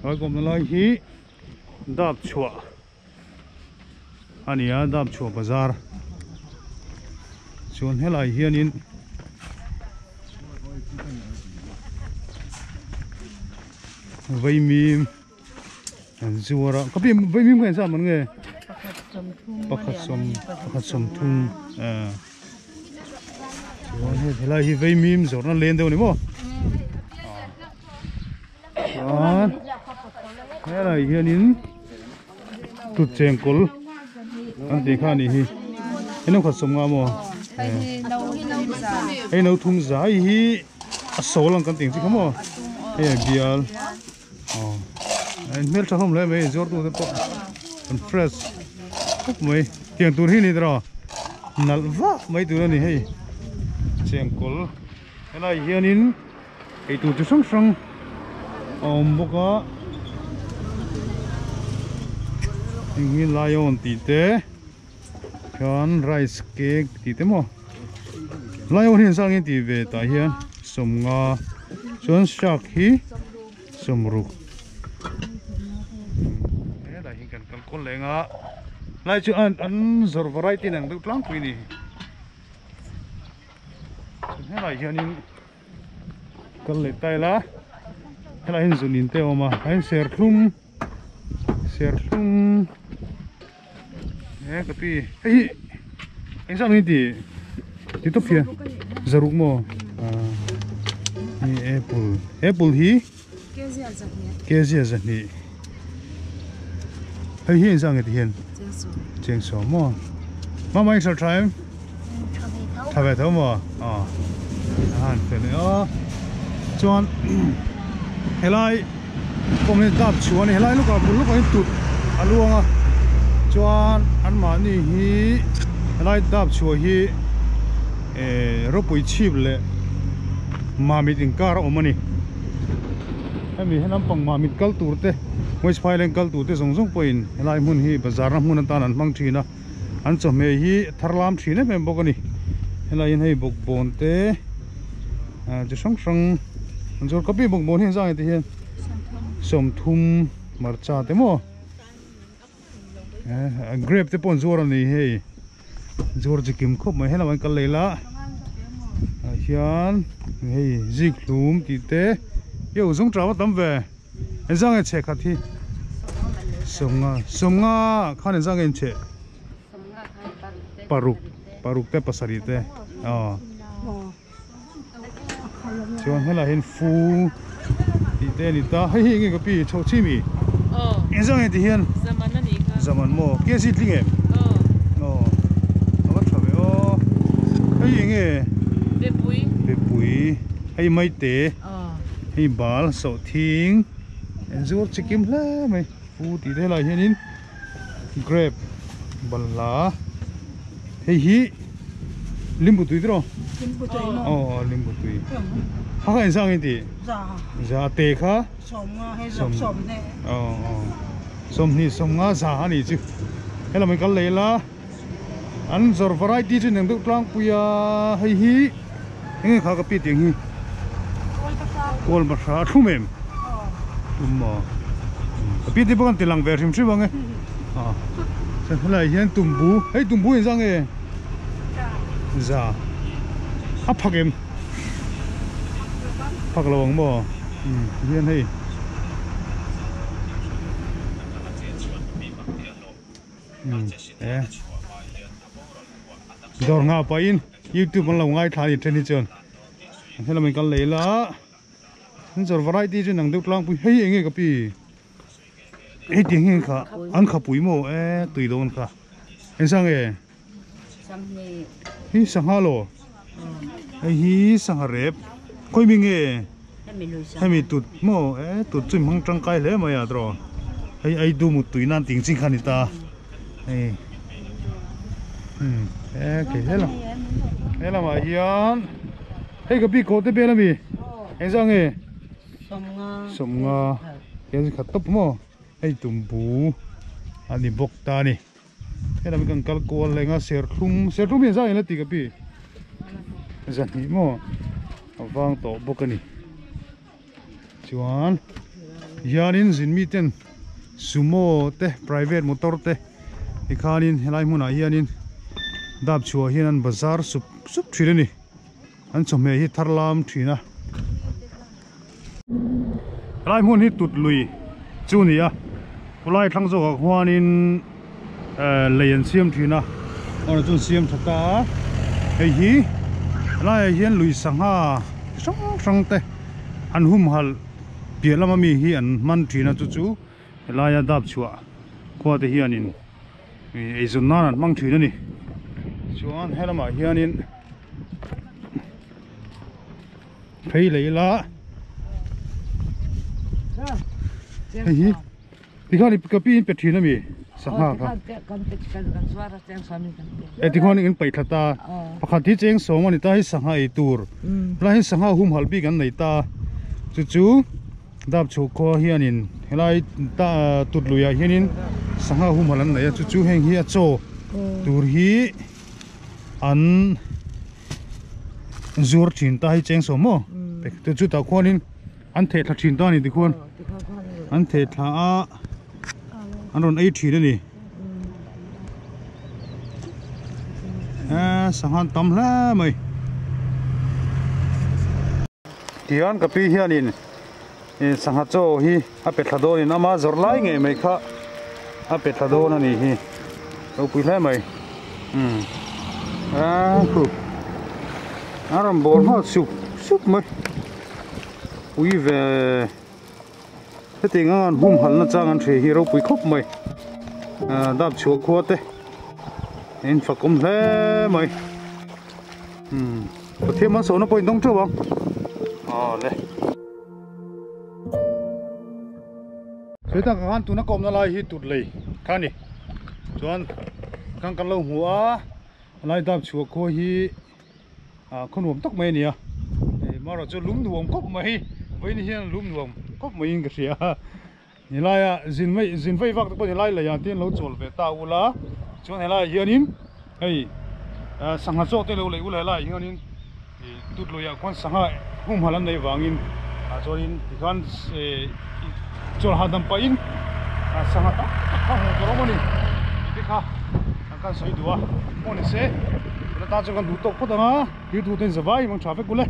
Helai kawmna lai hi dap chhuah a ni a dap chhuah bazar chuan helai hianin vaimim an zuar a ka pi vaimim kha engzat man nge pakhat sawm pakhat sawm thum ah chuan hei helai hi vaimim zawrhna len deuh a ni maw chuan helai hianin tut chengkawl an tih kha a nih hi hei no khat sawm nga maw hei no thum za hei hi a sawl ang kan tih ang chi kha maw hei a bial aw a in hmeltha hlawm hle mai zuar tu te pawh an fresh khawp mai tiang tur hi a ni tawh nalh vak mai tur a ni hei chengkawl helai hianin eitur chi hrang hrang a awm bawk a heng hi lion tih te chuan rice cake tih te maw lion hi engzah nge tih ve tah hian sawmnga chuan shark hi sawmruk helai hi kan kal kawl leh anga lai chu an zawrh variety in ang deuh tlangpui a ni helai hianin kal leh ta ila helai hian zun in te a awm a a in serthlum serthlum he ka pi hei hi engzah nge tih ti tawp hian zaruk maw ah hei apple apple hi kezia zahnih hei hi engzah nge ti hian chengsaw maw mama eng sal tha em tha ve tho maw aw a han fel e aw chuan helai kawng hi dap chhuah a ni helai lawkah bul lawkah hian tut a luang a chuan anmahni hi helai dap chhuah hi eh ropui chhip leh mamit inkar a awm a ni hemi he lampang mamit kal tur te west phailen kal tur te zawng zawng pawhin helai hmun hi bazar na hmun atan an hmang thin a an chawhmeh hi thar lam thin em em bawk a ni helai hian hei bawkbawn te ah chi hrang hrang an zuar khawp a bawkbawn hi engzah nge ti hian sawmthum hmarcha te maw eh grape te pawh an zuar a ni hei zuar chi kim khawp mai helaiah kal leh ila ah hian hei zik hlum tih te io zung tah a tam ve engzah nge chheh khat hi sawmnga sawmnga khan engzah nge inchheh paruk paruk te pasarih te aw chuan helaiah hian fu tih te a ni ta hei hi enge ka pi chho chi mi engzah nge ti hian zaman maw kc tling em aw a va tha ve aw hei enge bepui hei maite hei bal sawhthing engzuar chi kim hle mai fu tih te helaiah hianin grape balhla hei hi limbu tui tiraw limbu tui maw aw limbu tui kha kha engzah nge tih za za te kha sawmnga hei zawk sawmhnih aw aw sawmhnih sawmnga za a nih chu helam hi kal leh ila an zawrh variety chu inang deuh tlangpui a hei hi enge kha ka pi tiang hi kawl bahra a thlum em tum maw ka pi te pawh kan ti lang ve hrim hrim ang e ah chuan helaiah hian tumbu hei tumbu engzah nge za a phak em phak lo ang maw hian hei e dawr nghah pahin youtube an lo ngaithla a ni then hi chuan helam in kal leh ila an zawrh variety chu nang deuh tlangpui hei eng nge ka pi hei tiang hian kha an khapui maw e tui dawn kha engzah nge hi sangha law hei hi sangha rep khawi mi nge hemi tut maw e tut chu hmang tangkai hle mai a tawh hei ei du mut tui nan ting ching kha a ni ta hei e kei helam helamah hian hei ka bik kawh te vel ami engzah nge sawmnga hian khat tawp maw hei tumbu a ni bawk ta a ni helam hi kan kal kual leh anga serthlum serthlum hi engzah nge la tih ka pi zahnih maw a vang tawh bawk a ni chuan. Hianin zin miten sumo te private motor te tikhanin helai hmunah hianin dap chhuah hian an bazar sup sup thin a ni. An chawhmeh hi thar lam thin a. Helai hmun hi tut lui chu ni a. Khulai thlang zawkah khuanin lei an siam thin a. Awrah chuan siam tha ta a. Hei hi helaiah hian lui sangha chi hrang hrang te an humhalh piah lama mi hi an hman thin a chu chu helaia dap chhuah khua te hianin eizawn nan an hmang thin a ni. Chuan helamah hianin phei leh ila hei hi tikhan ka pi in pe thin ami sangha kha e tikhan in paih thla ta pakhat hi cheng sawm ani ta hi sangha ei tur helai hi sangha humhalh bik an nei ta chu chu dap chhuah khua hianin helai ta tut luiah hianin sangha humhalh an nei a chu chu heng hi a chaw tur hi an zur thin ta hi cheng sawm maw chu chutah khuanin an theh thla thin ta a ni tikhuan an theh thla a an rawn ei thin a ni eee sangha an tam hle mai tihian ka pi hianin sangha chaw hi a pe thla dawnin ama zawrh lai ngei mai kha a pe thla dawn a ni hi ropui hle mai umm aaa khu a rawn bawl nghal sup sup mai ui ve hetiang anga an humhalh na chang an hria hi ropui khawp mai aaa dap chhuah khua te in fakawm hle mai umm Pathian malsawmna pawh in dawng teuh ang aw le. Chutah ka khan tuna kawmna lai hi tut lei kha a ni chuan khan kan lo hmu a helai dap chhuah khua hi ah khaw nuam tak mai a ni a marawh chu lum nuam khawp mai vawiin hian lum nuam khawp maiin ka hria a helaiah zin mai zin vei vak te pawh helai leiah te hian lo chawl ve ta ula chuan helaiah hianin hei sangha chaw te lo lei ula helaiah hianin. Ih tut luiah khuan sangha humhalh an neih vangin ah chuanin tikhan eh chawlh hahdam pahin ah sangha tam tak kha hmuh tur a awm a ni tih te kha an kan sawi duh a pawh ni se tuna tan chuan kan duh tawk phawt ang a thil thu ten zavai mang tha vek ule.